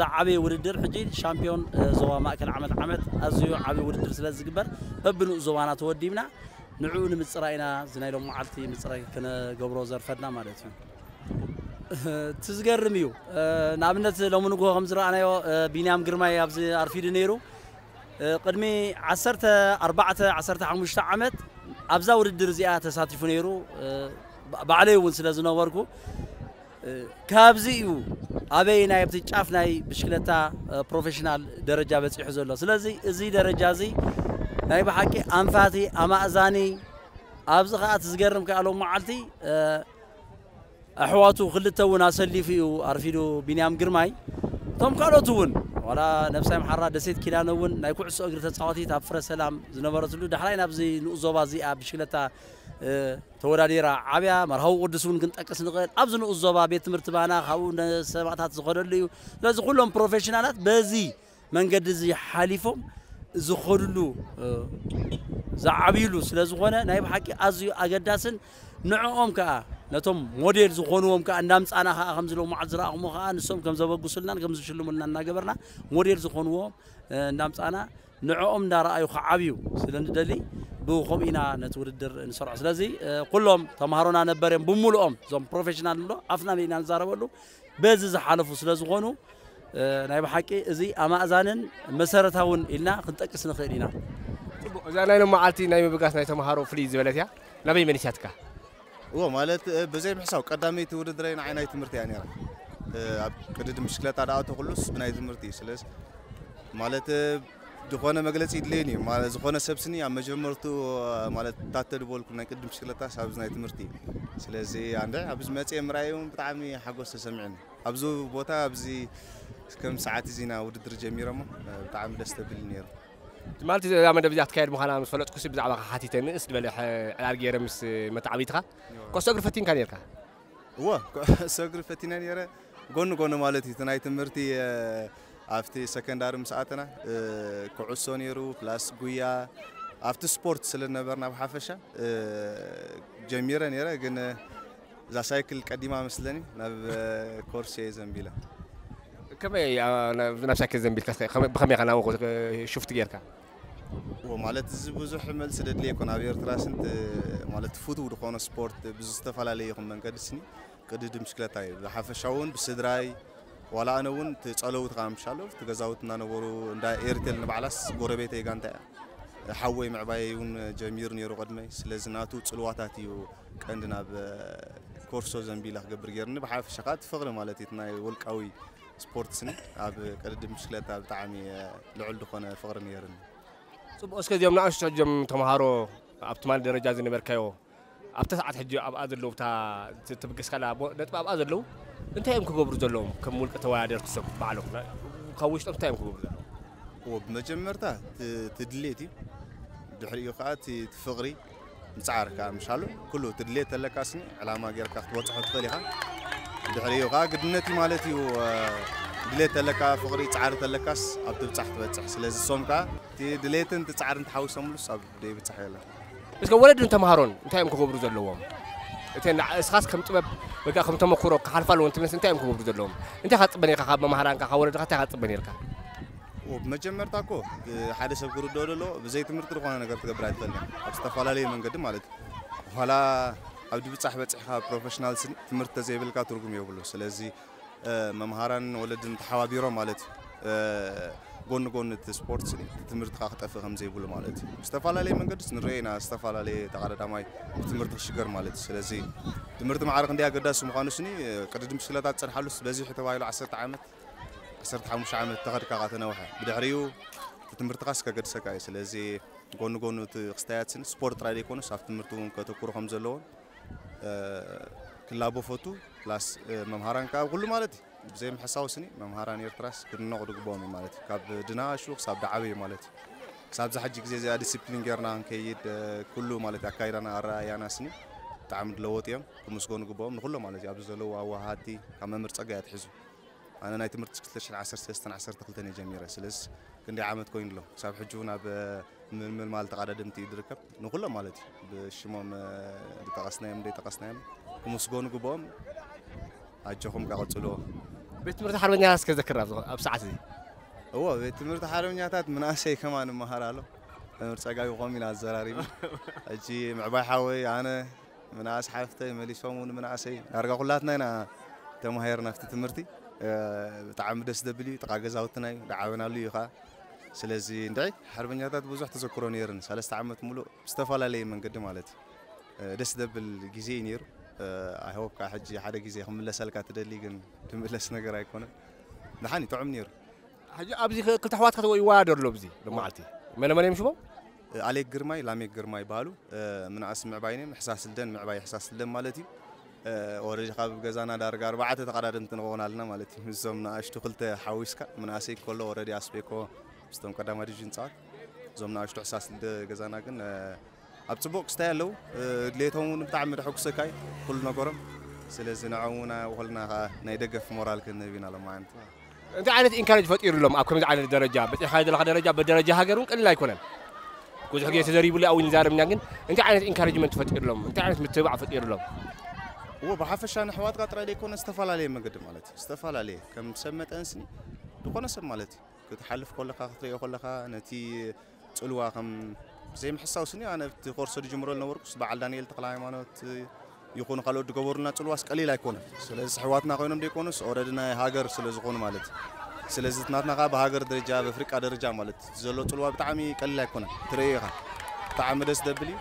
ዓብዪ ውድድር ሕጂ ሻምፒዮን ዞባ ማእከል ዓመት ዓመት ኣዝዩ ዓብዪ ውድድር ስለ ዝግበር በብንኡ ዞባና ተወዲብና ንዕኡ ንምፅራይ ኢና እዚ ናይ ሎም መዓልቲ ምፅራይ ክነገብሮ ዘርፈድና ማለት እዩ። እቲ ዝገርም እዩ። ንኣብነት ሎሚ ንግሆ ከም ዝረኣናዮ ቢንያም ግርማይ ኣብዚ ኣርፊዱ ነይሩ። ቅድሚ ዓሰርተ ኣርባዕተ ዓሰርተ ሓሙሽተ ዓመት ኣብዛ ውድድር እዚኣ ተሳቲፉ ነይሩ። ባዕለይ እውን ስለ ዝነበርኩ ካብዚ እዩ ኣበይ ናይ ኣብቲ ጫፍ ናይ ብሽክለታ ፕሮፌሽናል ደረጃ በፂሑ ዘሎ። ስለዚ እዚ ደረጃ እዚ ናይ ብሓቂ ኣንፋቲ ኣማእዛኒ ኣብዚ ከዓ እቲ ዝገርም ከዓ ሎም መዓልቲ ኣሕዋቱ ክልተ እውን ኣሰሊፉ እዩ ኣርፊዱ ቢንያም ግርማይ። እቶም ካልኦት እውን ዋላ ነብሳይ መሓራ ደሴት ኪዳነ እውን ናይ ኩዕሶ እግሪ ተፃዋቲት ኣብ ፍረ ሰላም ዝነበረትሉ ዳሕራይ ናብዚ ንኡስ ዞባ እዚኣ ብሽክለታ ተወዳዲራ ዓብያ መርሃዊ ቅዱስ እውን ክንጠቅስ ንኽእል ኣብዚ ንኡስ ዞባ ቤት ትምህርቲ ባና ካብኡ ሰማእታት ዝኸደሉ እዩ። ስለዚ ኩሎም ፕሮፌሽናላት በዚ መንገዲ እዚ ሓሊፎም ዝኸድሉ ዝዓብይሉ ስለ ዝኾነ ናይ ብሓቂ ኣዝዩ ኣገዳስን ንዕኦም ከዓ ነቶም ሞዴል ዝኾንዎም ከዓ እንዳምፃና ከዓ ከምዚ ሎም መዓልቲ ዝረኣኹሞ ከዓ ንሶም ከም ዘበግሱልናን ከም ዝሽልሙልና እናገበርና ሞዴል ዝኾንዎም እንዳምፃና ንዕኦም እንዳረኣዩ ክዓብዩ ስለ ንደሊ ብኡ ከምኡ ኢና ነቲ ውድድር ንሰርዖ። ስለዚ ኩሎም ተምሃሮና ነበር እዮም ብምሉኦም እዞም ፕሮፌሽናል ንብሎ ኣፍና መሊእና ንዛረበሉ በዚ ዝሓለፉ ስለ ዝኾኑ ናይ ብሓቂ እዚ ኣማእዛንን መሰረታውን ኢልና ክንጠቅስ ንኽእል ኢና። እዛ ናይ ሎም መዓልቲ ናይ ምብጋስ ናይ ተምሃሮ ፍልይ ዝበለት እያ። ናበይ መሊሳትካ? እዎ ማለት ብዘይ ምሕሳው ቀዳመይቲ ውድድረይ ንዓይ ናይ ትምህርቲ እያ ነይራ። ኣብ ቅድድም ብሽክለታ ደኣ ተኹሉስ ብናይ ትምህርቲ እዩ። ስለዚ ማለት ዝኾነ መግለፂ ይድልየኒ እዩ። ማለት ዝኾነ ሰብ ስኒ ኣብ መጀመርቱ ማለት ታተ ድበልኩ ናይ ቅድም ብሽክለታ ሳብዚ ናይ ትምህርቲ እዩ። ስለዚ ኣንደ ኣብዚ መፅየ ምርኣይ እውን ብጣዕሚ ሓጎስ ተሰሚዕኒ። ኣብዚ ቦታ ኣብዚ ከም ሰዓት እዚና ውድድር ጀሚሮሞ ብጣዕሚ ደስ ተብል ነይሩ። ማለት እዛ መደብ እዚኣ ክትካየድ ምዃና ምስ ፈለጥኩሲ ብዛዕባኻ ሓቲተ ንእስ ዝበለ ዕላል ገይረ ምስ መተዓብይትኻ። ኮሶ እግሪ ፈቲንካ ነርካ? እወ ኮሶ እግሪ ፈቲነ ነይረ። ጎኒ ጎኒ ማለት እዩ እቲ ናይ ትምህርቲ ኣብቲ ሰከንዳሪ ምስ ኣተና ኩዕሶ ነይሩ ፕላስ ጉያ ኣብቲ ስፖርት ስለ ነበርና ብሓፈሻ ጀሚረ ነይረ ግን እዛ ሳይክል ቀዲማ መስለኒ ናብ ኮርስ እየ ዘንቢለ። ከመይ ናብ ሳይክል ዘንቢልካ ብኸመይ ኢኻ ናብኡ ሽፍት ጌርካ? ማለት እዚ ብዙሕ መልሲ ደድልየ ይኮን ኣብ ኤርትራ ስንት ማለት ፍቱው ዝኾነ ስፖርት ብዝተፈላለየ ይኹን መንገዲ ስኒ ቅድድም ብሽክለታ እዩ ብሓፈሻ እውን ብስድራይ ዋላ ኣነ እውን እቲ ጸለውቲ ከዓ ምሻሎ እቲ ገዛውትና ነበሩ እንዳ ኤርቴል ንባዕላስ ጎረቤተይ ጋንታ እያ ሓወይ ምዕባየይ እውን ጀሚሩ ነይሩ ቅድመይ ስለዚ ናቱ ጽልዋታት እዩ ቀንዲ ናብ ኮርሶ ዘንቢላ ክገብር ገይርኒ ብሓፈሻ ከዓ እቲ ፍቕሪ ማለት እዩ ናይ ወልቃዊ ስፖርት ስኒ ኣብ ቅድድም ብሽክለታ ብጣዕሚ ልዑል ዝኾነ ፍቕሪ ነይርኒ። ፅቡቅ እስከ እዚኦም ንኣሽቱ ሕጆም ተምሃሮ ኣብ ትማሊ ደረጃ ዝነበርካዮ ኣብታ ሰዓት ሕጂ ኣብኣ ዘለዉ እታ ትብገስካላ ነጥቢ ኣብኣ ዘለዉ እንታይ እዮም ክገብሩ ዘለዎም ከም ውልቀ ተወዳደርቲ ሰብ ባዕሎም ካብ ውሽጦም እንታይ እዮም ክገብሩ ዘለዎም? ብመጀመርታ ትድሌት እዩ ድሕሪኡ ከዓ እቲ ፍቕሪ ምፅዓር ከዓ ምሻሉ ኩሉ እቲ ድሌት ተለካ ስኒ ዕላማ ጌርካ ክትበፅሖ ትኽእል ኢኻ ድሕሪኡ ከዓ ግድነት እዩ ማለት እዩ ድሌት ተለካ ፍቕሪ ፃዕሪ ተለካስ ኣብ ትብፃሕ ትበፅሕ ስለዚ ሶም ከዓ እቲ ድሌትን እቲ ፃዕርን ተሓዊሶምሉስ ኣብ ደይብፃሕ የለን እስከ ወለድን ተምሃሮን እንታይ እዮም ክገብሩ ዘለዎም? እተን እስኻስ ከም ጥበብ ወይ ከዓ ከም ተመክሮ ክሓልፋ ኣለዎ እንትብለስ እንታይ እዮም ክገብሩ ዘለዎም? እንታይ ካትፅበ ነርካ ካብ መምሃራንካ ካብ ወለድኻ እንታይ ካትፅበ ነርካ? ብመጀመርታ እኮ ሓደ ሰብ ክርድኦ ደሎ ብዘይ ትምህርቲ ዝኾነ ነገር ትገብር ኣይትኽእልን ኣብ ዝተፈላለየ መንገዲ ማለት እዩ። ኋላ ኣብ ድብፃሕ በፂሕካ ፕሮፌሽናል ትምህርቲ ተዘይብልካ ትርጉም የብሉ። ስለዚ መምሃራን ወለድን ተሓባቢሮም ማለት እዩ ጎኒ ጎኒ እቲ ስፖርት ትምህርትካ ክጠፍእ ከም ዘይብሉ ማለት እዩ ብዝተፈላለየ መንገዲ ንሪኦ ኢና ዝተፈላለየ ተቀዳዳማይ ብትምህርቲ ክሽገር ማለት እዩ ስለዚ ትምህርቲ ማዕረ ክንደይ ኣገዳሲ ምዃኑ ስኒ ቅድድም ብሽክለታ ዝፀንሓሉስ በዚሑ ተባሂሉ ዓሰርተ ዓመት ዓሰርተ ሓሙሽተ ዓመት ተኸድካ ተነውሐ ብድሕሪኡ ትምህርትካ ስከገድሰካ እዩ ስለዚ ጎኒ ጎኒ እቲ ክስታያት ስኒ ስፖርት ጥራይ ዘይኮኑስ ኣብ ትምህርቲ እውን ከተኩሩ ከም ዘለዎን ክላቦ ፈቱ ፕላስ መምሃራን ከዓ ኩሉ ማለት እዩ ብዘይ ምሕሳው ስኒ መምሃራን ኤርትራስ ክድነቑ ድግብኦም እዩ ማለት እዩ ካብ ድናሹ ክሳብ ዳዓበዩ ማለት እዩ ክሳብ ዛ ሕጂ ግዜ እዚኣ ዲስፕሊን ጌርና ክንከይድ ኩሉ ማለት ኣካይዳና ኣረኣያና ስኒ ብጣዕሚ ድለወጡ እዮም ክምስገኑ ግብኦም ንኩሎም ማለት እዩ ኣብዚ ዘለዉ ኣዋሃድቲ ካብ መምህር ፀጋ እያ ትሕዙ ኣነ ናይ ትምህርቲ ክልተ ሽሕን ዓሰርተ ሰለስተን ዓሰርተ ክልተን እየ ጀሚረ ስለዚ ክንደይ ዓመት ኮይኑ ኣሎ ክሳብ ሕጂ እውን ኣብ ምልምል ማለት ተቐዳደምቲ እዩ ዝርከብ ንኩሎም ማለት እዩ ብሽሞም ዝጠቐስናዮም ዘይጠቐስናዮም ክምስገኑ ግብኦም ኣጆኹም ቀፅልዎ ቤት ትምህርቲ ሓርበኛታት እስከ ዘክር ኣብ ኣብ ሰዓት እዚ። እዎ፣ ቤት ትምህርቲ ሓርበኛታት ምናእሰይ ከማን እመሃር ኣሎ። መምህር ጸጋቢ ቆም ኢላ ኣዘራሪቡ። ሕጂ ምዕባይ ሓወይ፣ ኣነ፣ ምናእስ ሓፍተይ፣ መሊሶም እውን ምናእሰይ፣ ዳርጋ ኩላትና ኢና ተማሂርና ኣብቲ ትምህርቲ። ብጣዕሚ ደስ ዘብል እዩ። ጥቓ ገዛውትና እዩ፣ ዝዓበናሉ እዩ ከዓ። ስለዚ እንድዒ ሓርበኛታት ብዙሕ ተዘክሮ ነይርን ሰለስተ ዓመት ሙሉእ ብዝተፈላለየ መንገዲ ማለት እዩ። ደስ ዘብል ግዜ እዩ ነይሩ። ኣይሆፕ ከዓ ሕጂ ሓደ ግዜ ክምለሰልካ ትደሊ፣ ግን ድምለስ ነገር ኣይኮነን። ደሓን እዩ፣ ጥዑም ነይሩ። ሕጂ ኣብዚ ክልተ ኣሕዋትካ ይወዳደሩ ኣሎ ኣብዚ ሎማዓልቲ። መነ መን እዮም ሽሞም? ኣሌክ ግርማይ፣ ላሜክ ግርማይ ይበሃሉ። ምንኣስ ምዕባይን እዮም፣ ሕሳስ ልደን ምዕባይ ሕሳስ ልደን ማለት እዩ። ወረዲ ካብ ገዛና ዳርጋ ኣርባዕተ ተቐዳደምቲ ንኸውን ኣለና ማለት እዩ። ምስዞም ንኣሽቱ ክልተ ሓዊስካ፣ ምንኣሰይ ከሎ ወረዲ ኣስቤኮ ምስቶም ቀዳማ ዲቪዥን ፃወት፣ እዞም ንኣሽቱ ሕሳስ ልደ ገዛና ግን ኣብ ጽቡቕ ክስታይ ኣለዉ። ድሌቶም እውን ብጣዕሚ ደሐጉሰካ እዩ ኩሉ ነገሮም። ስለዚ ንዕኦም እውን ውክልና ከዓ ናይ ደገፍ ሞራል ክንህብ ኢና ሎማዓንቲ። እንታይ ዓይነት ኢንካሬጅ ፈጢሩሎም ኣብ ከምዚ ዓይነት ደረጃ በፂሕካ ዘለካ ደረጃ በደረጃ ሃገር እውን ቀሊል ኣይኮነን። ብዙሕ ግዜ ተዘሪቡሉ ኣብኡ ንዛረብና ግን እንታይ ዓይነት ኢንካሬጅመንት ፈጢሩሎም እንታይ ዓይነት ምትብባዕ ፈጢሩሎም? እዎ ብሓፈሻ ንሕዋትካ ጥራይ ዘይኮነ ዝተፈላለየ መገዲ ማለት እዩ ዝተፈላለየ ከም ሰብ መጠን ስኒ ዝኾነ ሰብ ማለት እዩ ክትሓልፍ ከለካ ክትሪኦ ከለካ ነቲ ጽልዋ ከም ዘይምሕሳው ስኒ ኣነ ኣብቲ ኮርሶ ዝጅምሮ ዝነበርኩስ በዓል ዳንኤል ተክለ ሃይማኖት ይኹኑ ካልኦት ዝገበሩልና ጽልዋስ ቀሊል ኣይኮነን። ስለዚ ኣሕዋትና ኮይኖም ዘይኮኑስ ኦረዲ ናይ ሃገር ስለ ዝኾኑ ማለት እዩ። ስለዚ እቲ ናትና ከዓ ብሃገር ደረጃ ብኣፍሪቃ ደረጃ ማለት እቲ ዘሎ ጽልዋ ብጣዕሚ ቀሊል ኣይኮነን። ትርእዮ ኢኻ ብጣዕሚ ደስ ደብል እዩ።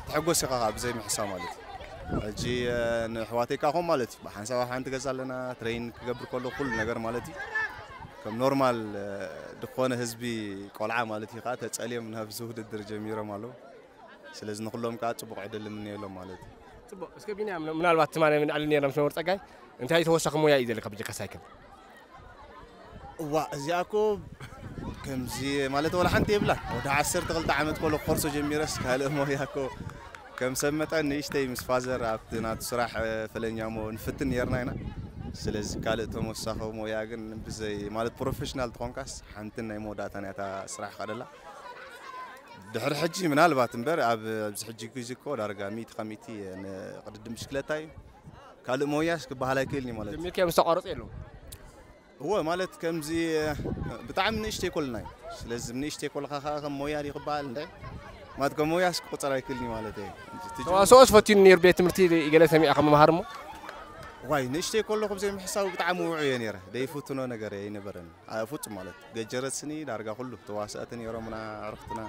ትሕጎስ ኢኻ ከዓ ብዘይ ምሕሳው ማለት እዩ። ሕጂ ንኣሕዋተይ ከዓ ከምኡ ማለት እዩ። ብሓንሳብ ኣብ ሓንቲ ገዛ ኣለና ትሬን ክገብር ከሎ ኩሉ ነገር ማለት እዩ። ከም ኖርማል ዝኾነ ህዝቢ ቆልዓ ማለት እዩ ከዓ ተጸልዮም ናብዚ ውድድር ጀሚሮም ኣለዉ። ስለዚ ንኹሎም ከዓ ፅቡቕ ዕድል ንምነየሎም ማለት እዩ። ፅቡቕ። እስከ ቢንያም ምናልባት ትማሊ ንዕሊ ነርና ምስ መምህር ፀጋይ እንታይ ተወሳኺ ሞያ እዩ ዘለካ ብጀካ ሳይክል? እዋ እዚኣ እኮ ከምዚ ማለት ወላ ሓንቲ የብላን። ወደ ዓሰርተ ክልተ ዓመት ኮሎ ኮርሶ ጀሚረስ ካልእ ሞያ እኮ ከም ሰብ መጠን ንእሽተይ ምስ ፋዘር ኣብቲ ናቱ ስራሕ ፈለኛሞ ንፍትን ነርና ኢና። ስለዚ ካልእ ተመሳኺ ሞያ ግን ብዘይ ማለት ፕሮፌሽናል ተኾንካስ ሓንትን ናይ መወዳእታ ናይታ ስራሕ ኸደላ ድሕሪ ሕጂ ምናልባት እምበር ኣብ ኣብዚ ሕጂ ግዜ እኮ ዳርጋ ሚእቲ ካብ ሚእቲ ንቕድድም ብሽክለታ እዩ። ካልእ ሞያስ ክበሃል ኣይክእልን እዩ ማለት እዩ። ጀሚርካዮ ምስ ተቋረፀ የለውን። እወ ማለት ከምዚ ብጣዕሚ ንእሽተይ ኮልና እዩ። ስለዚ ንእሽተይ ኮልካ ከዓ ከም ሞያ ድዩ ክበሃል እንደ ማለት ከም ሞያስ ክቁፀር ኣይክእልን እዩ ማለት እዩ። እቲ ጅምር ተዋስኦስ ፈቲኑ ነይሩ ቤት ትምህርቲ ገለ ሰሚዐ ከም መምሃር እሞ ዋይ ንእሽተይ ኮለኹ ብዘይ ምሕሳብ ብጣዕሚ ውዑ እየ ነይረ። ደይፍትኖ ነገር ኣይነበረን። ፍጹም ማለት ገጀረት ስኒ ዳርጋ ኩሉ ተዋሳእቲ ነይሮምና፣ ኣዕሩኽትና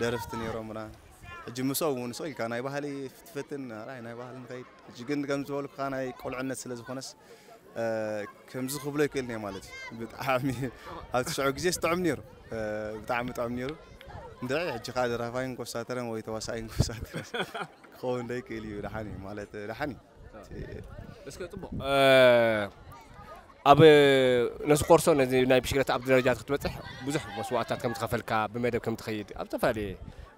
ደረፍቲ ነይሮምና። ሕጂ ምስኦም እውን ስቕ ኢልካ ናይ ባህሊ ክትፈትን ራይ ናይ ባህሊ ንኸይድ ሕጂ ግን ከም ዝበልኩኻ ናይ ቆልዕነት ስለ ዝኾነስ ከምዚ ክብሎ ይክእል እየ ማለት እዩ። ብጣዕሚ ኣብቲ ሽዑ ግዜ ስጥዑም ነይሩ፣ ብጣዕሚ ጥዑም ነይሩ። እንድዒ ሕጂ ከዓ ደራፋይን ኮሳተረን ወይ ተዋሳኣይን ኮሳተረን ክኸውን ዶ ይክእል እዩ? ደሓን እዩ ማለት ደሓን እዩ። እስከ ፅቡቕ ኣብ ነዚ ኮርሶ ነዚ ናይ ብሽክለታ ኣብ ደረጃ ክትበፅሕ ብዙሕ መስዋዕትታት ከም ዝኸፈልካ ብመደብ ከም ትኸይድ ኣብ ዝተፈላለየ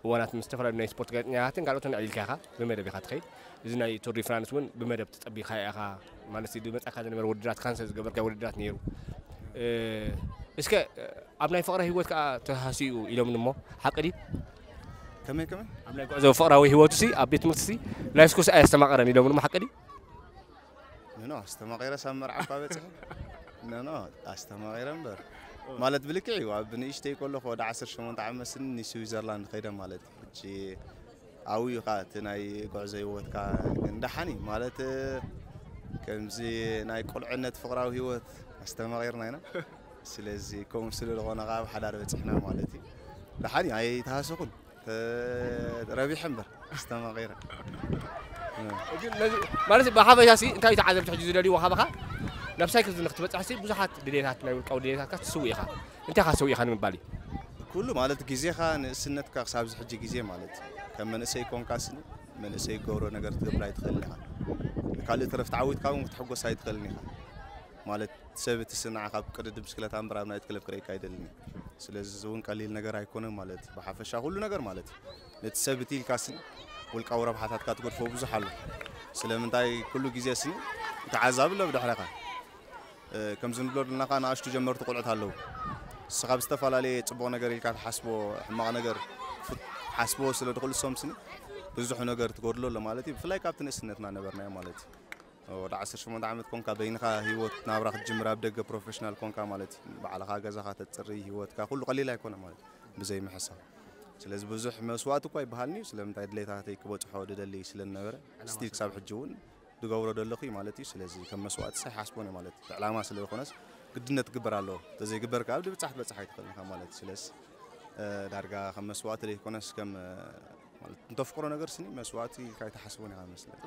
እዋናት ምስ ዝተፈላለዩ ናይ ስፖርት ጋዜጠኛታትን ካልኦትን ኣዕሊልካ ኢኻ ብመደብ ኢኻ ትኸይድ። እዚ ናይ ቱር ዲ ፍራንስ እውን ብመደብ ተፀቢኻ ኢኻ ማለት እዩ። ዝመፃካ ዝነበረ ውድድራት ካንሰል ዝገበርካ ውድድራት ነይሩ። እስከ ኣብ ናይ ፍቕሪ ህይወት ከዓ ተሃስዩ ኢሎምኒ እሞ ሓቂ ድዩ? ከመይ ከመይ ኣብ ናይ ጉዕዞ ፍቕራዊ ህይወቱ ሲ ኣብ ቤት ትምህርቲ ሲ ላይፍ ስኩልስ ኣየስተማቐረን ኢሎምኒ እሞ ሓቂ ድዩ? ኖኖ ኣስተማቒረ ሳብ መርዓ እኳ በፅሐ ኖኖ ኣስተማቒረ እምበር ማለት ብልክዕ እዩ ኣብ ንእሽተይ ከለኹ ወደ ዓሰርተ ሸሞንተ ዓመት ስኒ ንስዊዘርላንድ ከይደ ማለት እዩ ሕጂ ኣብኡ እዩ ከዓ እቲ ናይ ጉዕዞ ህይወትካ ግን ደሓን እዩ ማለት ከምዚ ናይ ቁልዕነት ፍቕራዊ ህይወት ኣስተማቒርና ኢና ስለዚ ከምኡ ስለ ዝኾነ ከዓ ኣብ ሓዳር በፅሕና ማለት እዩ ደሓን እዩ ኣይተሃሰኹን ረቢሐ እምበር ኣስተማቒረ ማለት ብሓፈሻ ሲ እንታይ ተዓዘብቲ ሕጂ ዝደልይዎ ካባኻ ናብ ሳይክል ንክትበፅሕ ሲ ብዙሓት ድሌታት ናይ ውልቃዊ ድሌታትካ ትስው ኢኻ እንታይ ካ ሰው ኢኻ ንምባል እዩ ኩሉ ማለት ግዜኻ ንእስነትካ ክሳብ ዝሕጂ ግዜ ማለት ከም መንእሰይ ኮንካ ስኒ መንእሰይ ገብሮ ነገር ትገብር ኣይትኽእልን ኢኻ ካልእ ተረፍ ተዓዊትካ እውን ክትሕጎስ ኣይትኽእልን ኢኻ ማለት ሰብ እቲ ስናዓ ካብ ቅድድም ብስክለታ እምበር ኣብ ናይት ክለብ ክረይካ ኣይደልን እዩ ስለዚ እውን ቀሊል ነገር ኣይኮነን ማለት እዩ ብሓፈሻ ኩሉ ነገር ማለት እዩ ነቲ ሰብ እቲ ኢልካ ስኒ ውልቃዊ ረብሓታትካ ትገድፎ ብዙሕ ኣሎ ስለምንታይ ኩሉ ግዜ ስኒ ተዓዛቢ ኣሎ ብድሕረኻ ከምዚ ንብሎ ዘለና ከዓ ንኣሽቱ ጀመርቲ ቆልዑት ኣለዉ ንስኻ ብዝተፈላለየ ፅቡቕ ነገር ኢልካ ትሓስቦ ሕማቕ ነገር ሓስቦ ስለ ድኽእሉ ሶም ስኒ ብዙሕ ነገር ትጎድሎ ኣሎ ማለት እዩ ብፍላይ ካብቲ ንእስነትና ነበርናዮ ማለት እዩ ወደ ዓሰርተ ሸሞንተ ዓመት ኮንካ በይንኻ ህይወት ናብራ ክትጅምር ኣብ ደገ ፕሮፌሽናል ኮንካ ማለት እዩ። ባዕልኻ ገዛኻ ተፅሪ ህይወትካ ኩሉ ቀሊል ኣይኮነ ማለት እዩ፣ ብዘይ ምሕሳብ። ስለዚ ብዙሕ መስዋእቲ እኳ ይበሃልኒ እዩ፣ ስለምንታይ ድሌታተይ ክበፅሖ ድደሊ ስለዝነበረ ስቲል ክሳብ ሕጂ እውን ድገብሮ ደለኹ ማለት እዩ። ስለዚ ከም መስዋእቲ ሳይሓስቦን ማለት እዩ። ዕላማ ስለ ዝኾነስ ግድነት ክግበር ኣለዎ። ተዘይግበር ከዓ ብብጻሕ ትበጽሕ ኣይትኽእልን ኢኻ ማለት እዩ። ስለዚ እ፣ ዳርጋ ከም መስዋእቲ ዘይኮነስ ከም እ፣ ማለት እንተፍቅሮ ነገር ስኒ መስዋእቲ ካይተሓስቦን ኢኻ መስለኒ።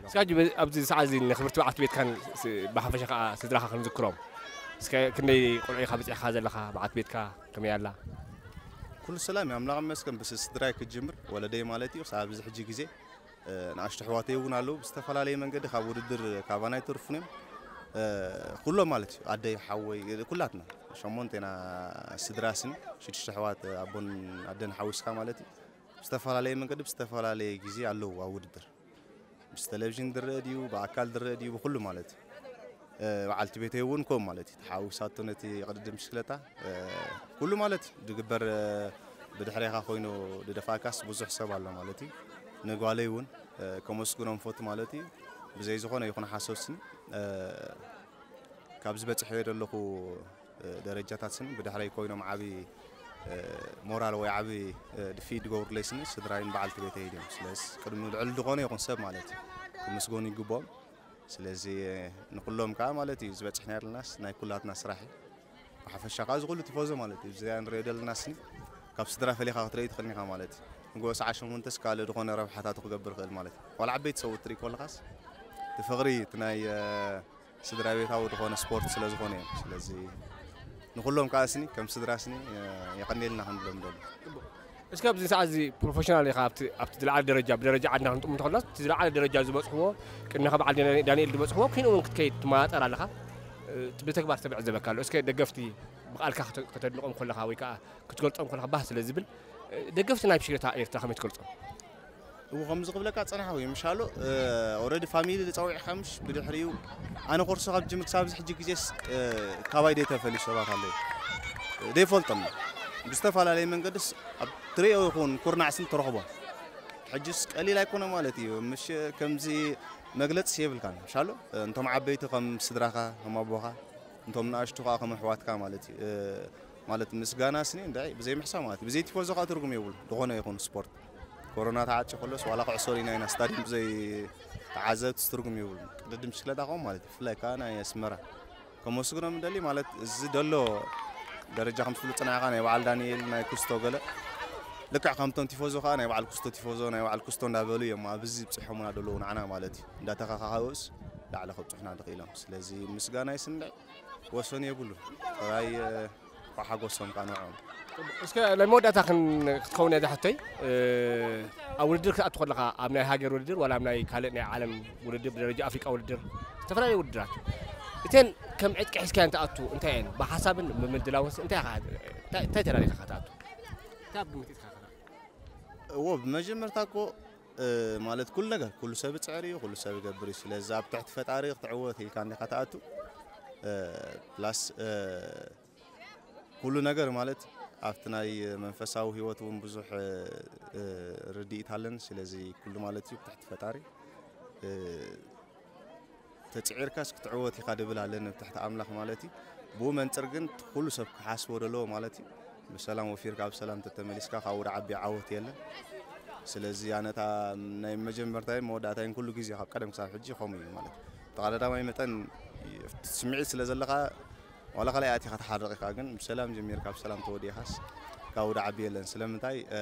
እስካ ሕጂ በ- ኣብዚ ሰዓት እዚ ንክብርቲ በዓልቲ ቤትካን ስ- ብሓፈሻ ከዓ ስድራኻ ክንዝክሮም። እስከ ክንደይ ቆልዑ ኢኻ በፂሕካ ዘለኻ? በዓልቲ ቤትካ ከመይ ኣላ? ኩሉ ሰላም እዩ፣ ኣምላኽ ይመስገን። ብስ ስድራይ ክጅምር ወለደይ ማለት እዩ። ክሳብ ኣብዚ ሕጂ ግዜ እ፣ ንኣሽቱ ኣሕዋተይ እውን ኣለዉ። ብዝተፈላለየ መንገዲ ካብ ውድድር ካባና ኣይተርፉን እዮም። እ፣ ኩሎም ማለት እዩ፣ ኣደይ፣ ሓወይ፣ ኩላትና ሸሞንቴና ስድራ ስኒ ሽዱሽተ ኣሕዋት ኣቦን ኣደን ሓዊስካ ማለት እዩ። ብዝተፈላለየ መንገዲ ብዝተፈላለየ ግዜ ኣለዉ ኣብ ውድድር። ምስ ቴሌቪዥን ዝረአ ድዩ፣ ብኣካል ዝረአ ድዩ፣ ብኩሉ ማለት እዩ። እ፣ በዓልቲ ቤተይ እውን ከምኡ ማለት እዩ። ተሓዊሳቶ ነቲ ቅድድም ብሽክለታ፣ እ፣ ኩሉ ማለት እዩ። ድግበር፣ እ፣ ብድሕሬኻ ኮይኑ ድደፋእካስ ብዙሕ ሰብ ኣሎ ማለት እዩ። ንጓለይ እውን፣ እ፣ ከመስግኖም ፈቱ ማለት እዩ። ብዘይ ዝኾነ ይኹን ሓሶት ስኒ፣ እ፣ ካብዚ በጽሐዮ ዘለኹ፣ እ፣ ደረጃታት ስኒ ብድሕረይ ኮይኖም ዓቢ፣ እ፣ ሞራል ወይ ዓቢ፣ እ፣ ድፊት ዝገብሩለይ ስኒ ስድራይን በዓልቲ ቤተይ እዮም። ስለዚ ቅድሚ ልዕሊ ዝኾነ ይኹን ሰብ ማለት እዩ ክምስገኑ ይግብኦም። ስለዚ ንኩሎም ከዓ ማለት እዩ ዝበፅሕና ዘለናስ ናይ ኩላትና ስራሕ እዩ። ብሓፈሻ ከዓ እዚ ኩሉ ቲፎዞ ማለት እዩ እዚኣ ንሪኦ ዘለና ስኒ ካብ ስድራ ፈሊኻ ክትርኢ ትኽእል ኢኻ ማለት እዩ። ንጎ ሰዓ ሸሞንተስ ካልእ ዝኾነ ረብሓታቱ ክገብር ይኽእል ማለት እዩ። ዋላ ዓበይቲ ሰብኡት ትርኢ ከለኻስ እቲ ፍቕሪ እቲ ናይ እ፣ ስድራ ቤታዊ ዝኾነ ስፖርት ስለ ዝኾነ እዩ። ስለዚ ንኩሎም ከዓ ስኒ ከም ስድራ ስኒ እ፣ የቐንየልና ክንብሎም ደሊ። እስከ ኣብዚ ሰዓት እዚ ፕሮፌሽናል ኢኻ ኣብቲ ኣብቲ ዝለዓለ ደረጃ ብደረጃ ዓድና ክንጥምቶ ከለና እቲ ዝለዓለ ደረጃ ዝበፅሕዎ ቅድሚ ካብ በዓል ዳንኤል ዝበፅሕዎ ክንኡ እውን ክትከይድ ትመጣጠር ኣለኻ። እ፣ ብተግባር ዝተብዕ ዘበካ ኣሎ። እስከ ደገፍቲ ብቃልካ ክተ- ከተድንቆም ከለኻ ወይ ከዓ ክትገልፆም ከለኻ ባህ ስለ ዝብል እ፣ ደገፍቲ ናይ ብሽክለታ ኤርትራ ከመይ ትገልፆም? እው ከምዚ ክብለካ ፀናሕ ወይ ምሻሎ ኦረዲ ፋሚሊ ዝፀዊዕካ ምሽ ብድሕሪኡ ኣነ ኮርሶ ካብ ጅምር ክሳብ እዚ ሕጂ ግዜስ እ፣ ካባይ ደይ ተፈልዩ ሰባት ኣለዉ ደይፈልጦም ብዝተፈላለየ መንገድስ ኣብ ትሪኦ ይኹን ኩርናዕ ስም ትረኽቦ ሕጅስ ቀሊል ኣይኮነ ማለት እዩ። ምሽ ከምዚ መግለጽ የብልካን። ምሻሎ እንቶም ዓበይቲ ከም ስድራኻ ከም ኣቦኻ እንቶም ንኣሽቱ ከዓ ከም ኣሕዋትካ ማለት እዩ። እ፣ ማለት ምስጋና ስኒ እንታይ ብዘይ ምሕሳብ ማለት እዩ። ብዘይ ቲፎዞ ከዓ ትርጉም የብሉ ዝኾነ ይኹን ስፖርት። ኮሮና ተዓጭ ከሎስ ዋላ ኩዕሶ ሪና ኢና ስታዲየም ብዘይ ተዓዘብቲ ትርጉም የብሉ። ቅድድም ብሽክለታ ኸም ማለት እዩ። ብፍላይ ከዓ ናይ ኣስመራ ከመስግኖም እንደሊ ማለት እዚ ደሎ ደረጃ ከም ትፍሉ ፅናዕኻ ናይ በዓል ዳንኤል ናይ ኩስቶ ገለ ልክዕ ከምቶም ቲፎዞ ከዓ ናይ በዓል ኩስቶ ቲፎዞ ናይ በዓል ኩስቶ እንዳበሉ እዮም ኣብዚ ብፅሖምና ደለዉ ንዓና ማለት እዩ። እንዳተኻኻኡስ ላዕሊ ከብፅሑና ድኽኢሎም። ስለዚ ምስጋና ይስምዕ ወሰን የብሉ። ጥራይ እ፣ ሓጎሶም ከዓ ንዕኦም። እስከ ናይ መወዳእታ ክን- ክትኸውን እያ ዝሓቶይ። እ፣ ኣብ ውድድር ክትኣቱ ከለኻ ኣብ ናይ ሃገር ውድድር ዋላ ኣብ ናይ ካልእ ናይ ዓለም ውድድር ብደረጃ ኣፍሪቃ ውድድር ዝተፈላለዩ ውድድራት እተን ከም ዕጥቂ ሒዝካየን ትኣቱ እንታይ እየን? ብሓሳብን ብምድላውንስ እንታይ ኢኻ እንታይ እንታይ ተዳሊኻ ክትኣቱ? እንታይ ኣብ ግምት ኢኻ ክትኣቱ? እዎ ብመጀመርታ እኮ እ፣ ማለት ኩሉ ነገር ኩሉ ሰብ ይፅዕር እዩ፣ ኩሉ ሰብ ይገብር እዩ። ስለዚ ኣብ ትሕቲ ፈጣሪ ክትዕወት ኢልካ እንዲኻ ትኣቱ። እ፣ ፕላስ እ፣ ኩሉ ነገር ማለት ኣብቲ ናይ መንፈሳዊ ህይወት እውን ብዙሕ እ፣ እ፣ ርድኢት ኣለን። ስለዚ ኩሉ ማለት እዩ ብትሕቲ ፈጣሪ እ፣ ተፅዒርካስ ክትዕወት ኢኻ ድብል ኣለን ኣብ ትሕቲ ኣምላኽ ማለት እዩ። ብኡ መንፅር ግን ኩሉ ሰብ ክሓስቦ ዘለዎ ማለት እዩ። ብሰላም ወፊርካ ብሰላም ተተመሊስካ ካብ ወደ ዓቢ ዓወት የለን። ስለዚ ኣነታ ናይ መጀመርታይን መወዳእታይን ኩሉ ግዜ ካብ ቀደም ክሳብ ሕጂ ከምኡ እዩ ማለት እዩ። ተቐዳዳማይ መጠን ስምዒት ስለ ዘለካ ዋላ ካልኣይ ኣቲኻ ትሓርቕ ኢኻ፣ ግን ብሰላም ጀሚርካ ብሰላም ተወዲእኻስ ካብ ወደ ዓቢ የለን። ስለምንታይ እ፣